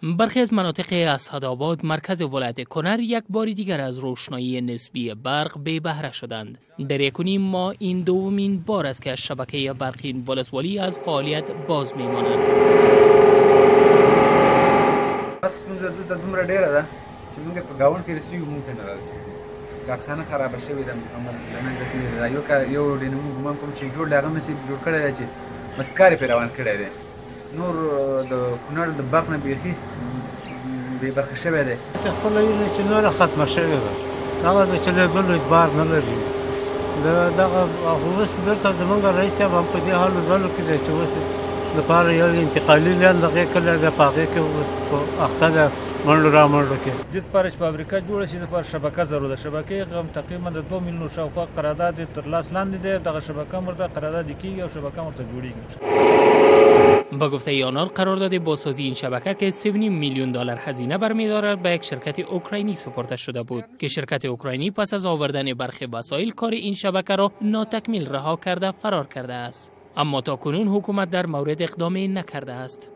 برخی از مناطق اسدآباد مرکز ولایت کنر یک بار دیگر از روشنایی نسبی برق بی بهره شدند. در 1.5 ماه این دومین بار است که از شبکه برقی این ولسوالی از فعالیت باز میماند. ستونزه دلته دومره ډېره ده چې موږ په ګاونډ کې رسیږو، موږ ته نه رارسېږي. کارخانه خرابه شوې ده، مکمل له منځه تللې ده. یو ډینمو ګمان کوم چې جوړ دی، هغه مې جوړ کړی دی چې بس کار یې پرې روان کړی دی. نور د کونړ د برق نه بیخي بې برخې شوی دی. خپله وینه چې نوره ختمه شوې ده، دغه د چلېدلو اعتبار نه لري. دغه اوس بېرته زموږ رئیس صاحب هم په دې هلو ځلو کې دی چې اوس لپاره یو انتقالي لین دغې کلی دی، په هغې کې اوس اخته دی منډو را منډو کې. دې لپاره چې فابریکه جوړه شي، دپاره شبکه ضرور ده. شبکې هم تقریبا د 2 میلیونو شاوخوا قرارداد یې تر لاس لاندې دی. دغه شبکه هم ورته قرارداد کېږي او شبکه هم ورته جوړېږي. با گفته آنان قرارداد بازسازی این شبکه که 3.5 میلیون دلار هزینه برمی‌دارد به یک شرکت اوکراینی سپرده شده بود که شرکت اوکراینی پس از آوردن برخی وسایل کار این شبکه را ناتکمیل رها کرده فرار کرده است. اما تا کنون حکومت در مورد اقدامی نکرده است.